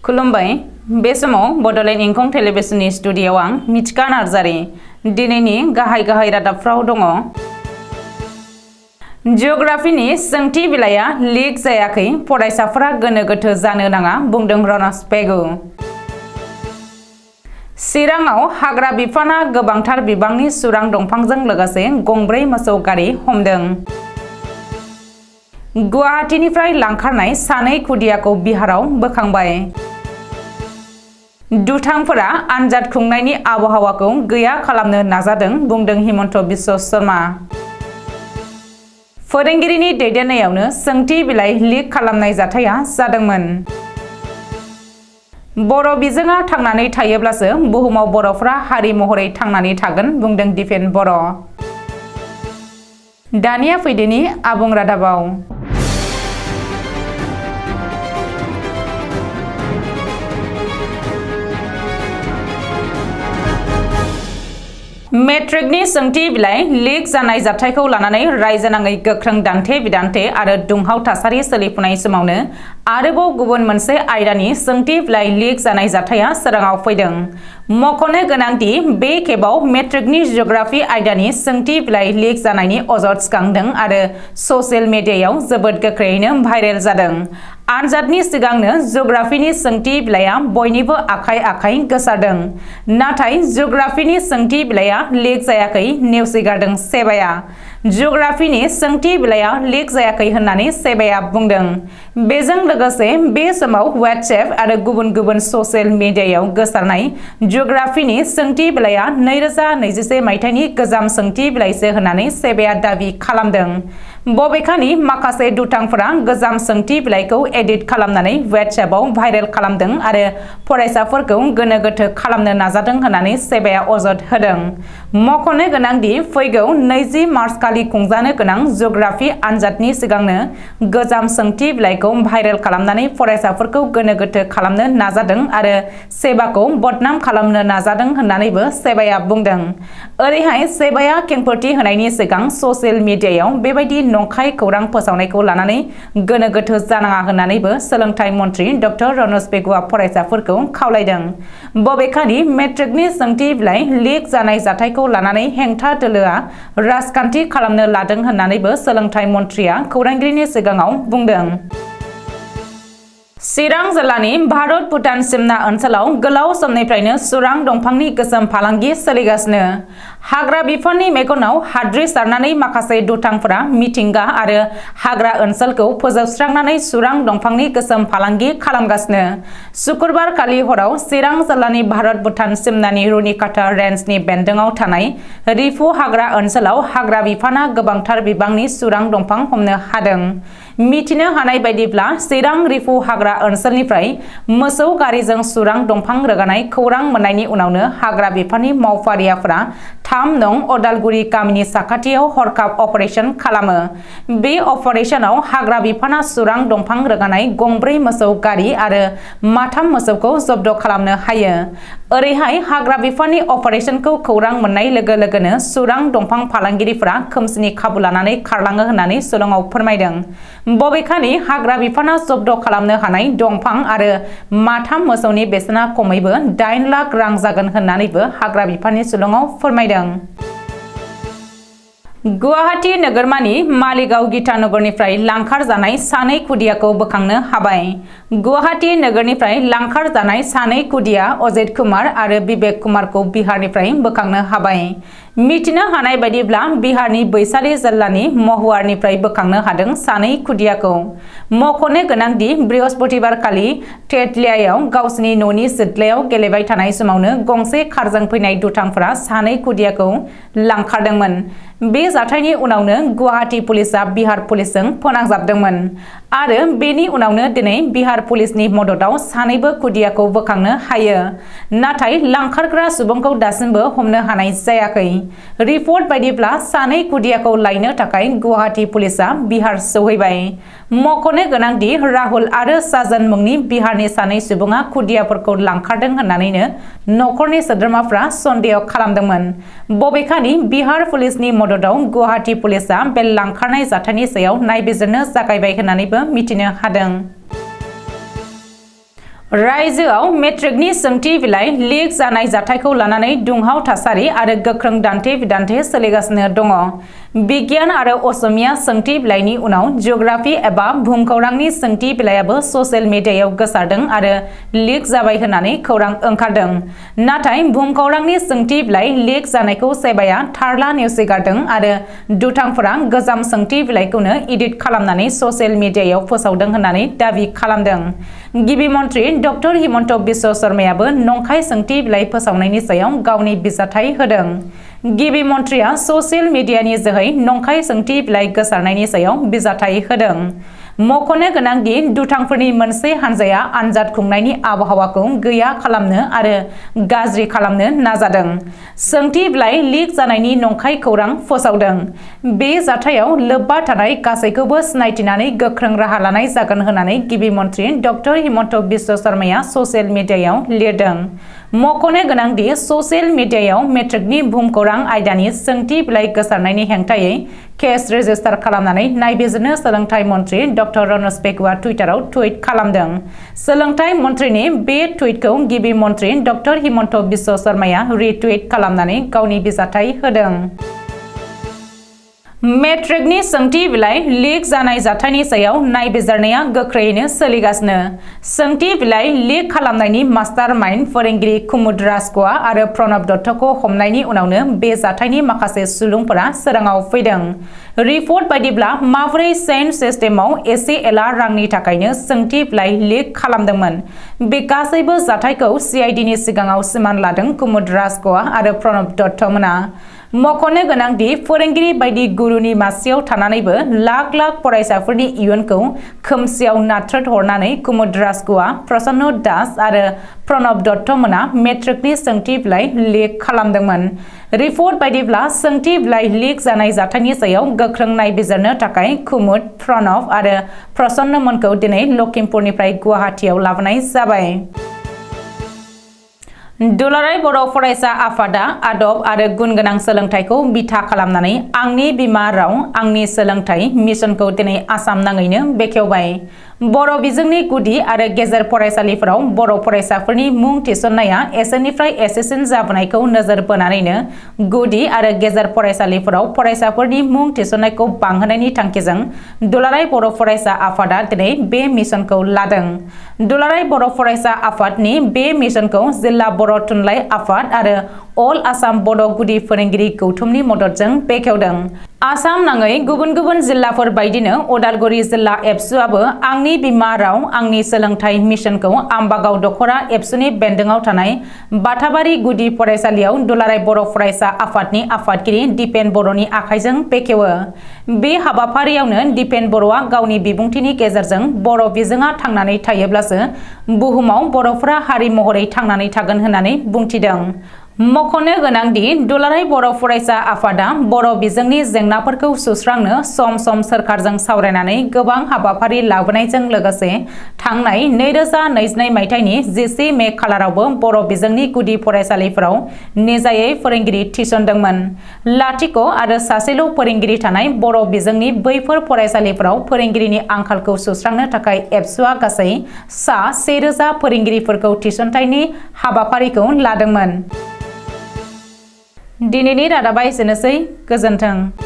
खुलुमबाय बे समाव बडोलेण्ड इंखं टेलिभिजननि स्टुडिय'आव आं मिथिका नार्जारी दिनैनि गाहाय रादाबफ्राव दङ। जिअ'ग्राफिनि सोंथि बिलाइया लिक जायाखै, फरायसाफोरा गोनो गोथो जानो नाङा बुंदों रनस पेगु। चिराङाव हाग्रा बिफाना गोबांथार बिबांनि सुरां दंफांजों लोगोसे गंब्रै मोसौ गारि हमदों। गुवाहाटीनिफ्राय लांखारनाय सानै खुदियाखौ बिहाराव बोखांबाय। दुथांफोरा आनजाद खुंनायनि आबहावाखौ गैया खालामनो नाजादों बुंदों हिमन्त बिश्व शर्मा। फोरोंगिरिनि दैदेननायावनो सोंथि बिलाइ लिक खालामनाय जाथाया जादोंमोन। बर' बिजोङा थांनानै थायोब्लासो बुहुमाव बर'फ्रा हारि महरै थांनानै थागोन बुंदों दिपेन बर'। दानिया फैदोनि आबुं रादाबाव। मेट्रिकनि सोंथि बिलाइ लिक जानाय जाथायखौ लानानै रायजोनाङै गोख्रों दान्थे बिदान्थे आरो दुंहाव थासारि सोलिफुनाय समावनो आरोबाव गुबुन मोनसे आयदानि सोंथि बिलाइ लिक जानाय जाथाया सोराङाव फैदों। मख'नो गोनांदि बे खेबाव मेट्रिकनि जिअ'ग्राफि आयदानि सोंथि बिलाइ लिक जानायनि अजद सिखांदों आरो ससियेल मिडियायाव जोबोद गोख्रैयैनो भाइरेल जादों। आनजादनि सिगांनो जिअ'ग्राफिनि सोंथि बिलाइया बयनिबो आखाइ आखाइ गोसारदों। नाथाय जिअ'ग्राफिनि सोंथि बिलाइया लिक जायाखै नेवसिगारदों सेबाया। जिअ'ग्राफिनि सोंथि बिलाइया लिक जायाखै होननानै सेबाया बुंदों। बेजों लोगोसे बे समाव वाट्सएप आरो गुबुन गुबुन ससियेल मिडियायाव गोसारनाय जिअ'ग्राफिनि सोंथि बिलाइया 2021 मायथाइनि गोजाम सोंथि बिलाइसो होननानै सेबाया दाबि खालामदों। बबेखानि माखासे दुथांफोरा गोजाम सोंथि बिलाइखौ एडिट खालामनानै वाट्सएपआव भाइरेल खालामदों आरो फरायसाफोरखौ गोनो गोथो खालामनो नाजादों होननानै सेबाया अजद होदों। मख'नो गोनांदि फैगौ 20 मार्च खालि खुंजानो गोनां जिअ'ग्राफि आनजादनि सिगांनो गोजाम सोंथि बिलाइखौ भाइरेल खालामनानै फरायसाफोरखौ गोनो गोथो खालामनो नाजादों आरो सेबाखौ बदनाम खालामनो नाजादों होननानैबो सेबाया बुंदों। ओरैहाय सेबाया खेंफोरथि होनायनि सिगां ससियेल मिडियायाव बेबायदि नंखाय खौरां फोसावनायखौ लानानै गोनो गोथो जानाङा होननानैबो सोलोंथाइ मन्थ्रि डक्टर रनस पेगुआ फरायसाफोरखौ खावलायदों। बबेखानि मेट्रिकनि सोंथि बिलाइ लिक जानाय जाथायखौ लानानै हेंथा दोलोआ राजखान्थि खालामनो लादों होननानैबो सोलोंथाइ मन्थ्रिया खौरांगिरिनि सिगाङाव बुंदों। चिरां जिल्लानि भारत भुटान सिमना ओनसोलाव गोलाव समनिफ्रायनो सुरां दंफांनि गोसोम फालांगि सोलिगासिनो। हाग्रा बिफाननि मेगनाव हाद्रि सारनानै माखासे दुथांफोरा मिथिंगा आरो हाग्रा ओनसोलखौ फोजोबस्रांनानै सुरां दंफांनि गोसोम फालांगि खालामगासिनो। शुक्रबार खालि हराव चिरां जिल्लानि भारत भुटान सिमनानि रुनिकाटा रेन्जनि बेन्दोंआव थानाय रिफु हाग्रा ओनसोलाव हाग्रा बिफाना गोबांथार बिबांनि सुरां दंफां हमनो हादों। मिथिनो हानाय बायदिब्ला चिरां रिफु हाग्रा ओनसोलनिफ्राय मोसौ गारिजों सुरां दंफां रोगानाय खौरां मोननायनि उनावनो हाग्रा बिफाननि मावफारियाफोरा 3 नं अदालगुरि गामिनि साखाथियाव हरखाब अपारेशन खालामो। बे अपारेशनाव हाग्रा बिफाना सुरां दंफां रोगानाय गंब्रै मोसौ गारि आरो माथाम मोसौखौ जब्द खालामनो हायो। ओरैहाय हाग्रा बिफाननि अपारेशनखौ खौरां मोननाय लोगो लोगोनो सुरां दंफां फालांगिरिफोरा खोमसिनि खाबु लानानै खारलाङो होननानै शिलंआव फोरमायदों। बबेखानि हाग्रा बिफाना जब्द खालामनो हानाय दंफां आरो माथाम मोसौनि बेसेना खमैबो 8 लाख रां जागोन होननानैबो हाग्रा बिफाननि शिलंआव फोरमायदों। गुवाहाटी नोगोरमानि मालिगाव गीतानगरनिफ्राय लांखार जानाय सानै खुदियाखौ बोखांनो हाबाय। गुवाहाटी नोगोरनिफ्राय लांखार जानाय सानै खुदिया अजित कुमार आरो बिबेक कुमारखौ बिहारनिफ्राय बोखांनो हाबाय। मिथिनो हानाय बायदिब्ला बिहारनि बैशाली जिल्लानि महुवारनिफ्राय बोखांनो हादों सानै खुदियाखौ। मख'नो गोनांदि बृहस्पतिबार खालि तेतलियायाव गावसिनि न'नि सिथ्लायाव गेलेबाय थानाय समावनो गंसे कारजों फैनाय दुथांफोरा सानै खुदियाखौ लांखारदोंमोन। बे जाथायनि उनावनो गुवाहाटी पुलिसआ बिहार पुलिसजों फोनांजाबदोंमोन आरो बेनि उनावनो दिनै बिहार पुलिसनि मददाव सानैबो खुदियाखौ बोखांनो हायो। नाथाय लांखारग्रा सुबुंखौ दासिमबो हमनो हानाय जायाखै। रिपर्ट बायदिब्ला सानै खुदियाखौ लायनो थाखाय गुवाहाटी पुलिसआ बिहार सौहैबाय। मख'नो गोनांदि राहुल आरो साजन मुंनि बिहारनि सानै सुबुङा खुदियाफोरखौ लांखारदों होननानैनो नखरनि सोद्रोमाफ्रा सन्देह खालामदोंमोन। बबेखानि बिहार पुलिसनि मददाव गुवाहाटी पुलिसआ बे लांखारनाय जाथायनि सायाव नायबिजिरनो जागायबाय होननानैबो मिथिनो हादों। रायजोआव मेट्रिकनि सोंथि बिलाइ लिक जानाय जाथायखौ लानानै दुंहाव थासारि आरो गोख्रों दान्थे बिदान्थे सोलिगासिनो दङ। बिगियान आरो असमिया सोंथि बिलाइनि उनाव जिअ'ग्राफि एबा भुमखौरांनि सोंथि बिलाइयाबो ससियेल मिडियायाव गोसारदों आरो लिक जाबाय होननानै खौरां ओंखारदों। नाथाय भुमखौरांनि सोंथि बिलाइ लिक जानायखौ सेबाया थारला नेवसिगारदों आरो दुथांफोरा गोजाम सोंथि बिलाइखौनो एडिट खालामनानै ससियेल मिडियायाव फोसावदों होननानै दाबि खालामदों। गिबि मन्थ्रि डक्टर हिमन्त बिश्व शर्मायाबो नंखाय सोंथि बिलाइ फोसावनायनि सायाव गावनि बिजाथाइ होदों। गिबि मन्थ्रिया ससियेल मिडियानि जोहै नंखाय सोंथि बिलाइ गोसारनायनि सायाव बिजाथाइ होदों। मख'नो गोनांदि दुथांफोरनि मोनसे हानजाया आनजाद खुंनायनि आबहावाखौ गैया खालामनो आरो गाज्रि खालामनो नाजादों। सोंथि बिलाइ लिक जानायनि नंखाय खौरां फोसावदों। बे जाथायाव लोब्बा थानाय गासैखौबो सिनायथिनानै गोख्रों राहा लानाय जागोन होननानै गिबि मन्थ्रि डक्टर हिमन्त बिश्व शर्माया ससियेल मिडियायाव लिरदों। मख'नो गोनांदि ससियेल मिडियायाव मेट्रिकनि भुमखौरां आयदानि सोंथि बिलाइ गोसारनायनि हेंथायै केस रेजिस्टार खालामनानै नायबिजिरनो सोलोंथाइ मन्थ्रि डक्टर रनज पेगुआ टुइटाराव टुइट खालामदों। सोलोंथाइ मन्थ्रिनि बे टुइटखौ गिबि मन्थ्रि डक्टर हिमन्त बिश्व शर्माया रिटुइट खालामनानै गावनि बिजाथाइ होदों। मेट्रिकनि सोंथि बिलाइ लिक जानाय जाथायनि सायाव नायबिजिरनाया गोख्रैयैनो सोलिगासिनो। सोंथि बिलाइ लिक खालामनायनि मास्टार माइन्ड फोरोंगिरि कुमुद राजख'आ आरो प्रणब दत्तखौ हमनायनि उनावनो बे जाथायनि माखासे सुलुंफोरा सोराङाव फैदों। रिपर्ट बायदिब्ला माबोरै चेइन सिस्टेमाव एसे एला रांनि थाखायनो सोंथि बिलाइ लिक खालामदोंमोन। बे गासैबो जाथायखौ सिआइडिनि सिगाङाव सिमान लादों कुमुद राजख'आ आरो प्रणब दत्तमोना। मख'नो गोनांदि फोरोंगिरि बायदि गुरुनि मासियाव थानानैबो लाख लाख फरायसाफोरनि इयुनखौ खोमसियाव नाथ्रोद हरनानै कुमुद राजख'आ, प्रसन्न दास आरो प्रणब दत्तमोना मेट्रिकनि सोंथि बिलाइ लिक खालामदोंमोन। रिपर्ट बायदिब्ला सोंथि बिलाइ लिक जानाय जाथायनि सायाव गोख्रों नायबिजिरनो थाखाय कुमुद, प्रणब आरो प्रसन्नमोनखौ दिनै लखिमपुरनिफ्राय गुवाहाटीआव लाबोनाय जाबाय। दुलाराय बर' फरायसा आफादा आदब आरो गुन गोनां सोलोंथाइखौ बिथा खालामनानै आंनि बिमा राव आंनि सोलोंथाइ मिशनखौ दिनै आसाम नाङैनो बेखेवबाय। बर' बिजोंनि गुदि आरो गेजेर फरायसालिफोराव बर' फरायसाफोरनि मुं थिसननाया एसेनिफ्राय एसेसिन जाबोनायखौ नोजोर बोनानैनो गुदि आरो गेजेर फरायसालिफोराव फरायसाफोरनि मुं थिसननायखौ बांहोनायनि थांखिजों दुलाराय बर' फरायसा आफादा दिनै बे मिशनखौ लादों। दुलाराय बर' फरायसा आफादनि बे मिशनखौ जिल्ला बर' थुनलाइ आफाद आरो अल आसाम बड' गुदि फोरोंगिरि गौथुमनि मददजों बेखेवदों। आसाम नाङै गुबुन गुबुन जिल्लाफोर बायदिनो अदालगुरि जिल्ला एबसुआबो आंनि बिमा राव आंनि सोलोंथाइ मिशनखौ आम्बागाव दख'रा एबसुनि बेन्दोङाव थानाय बाथाबारि गुदि फरायसालियाव दुलाराय बर' फरायसा आफादनि आफादगिरि दिपेन बर'नि आखाइजों बेखेवो। बे हाबाफारियावनो दिपेन बर'आ गावनि बिबुंथिनि गेजेरजों बर' बिजोङा थांनानै थायोब्लासो बुहुमाव बर'फोरा हारि महरै थांनानै थागोन होननानै बुंथिदों। मख'नो गोनांदि दुलाराय बर' फरायसा आफादा बर' बिजोंनि जेंनाफोरखौ सुस्रांनो सम सम सोरखारजों सावरायनानै गोबां हाबाफारि लाबोनायजों लोगोसे थांनाय 2022 मायथाइनि 10 मे खालारावबो बर' बिजोंनि गुदि फरायसालिफोराव निजायै फोरोंगिरि थिसनदोंमोन। लाथिख' आरो सासेल' फोरोंगिरि थानाय बर' बिजोंनि बैफोर फरायसालिफोराव फोरोंगिरिनि आंखालखौ सुस्रांनो थाखाय एबसुआ गासै सा 1000 फोरोंगिरिफोरखौ थिसनथायनि हाबाफारिखौ लादोंमोन। दिनैनि रादाबा एसेनोसै। गोजोन्थों।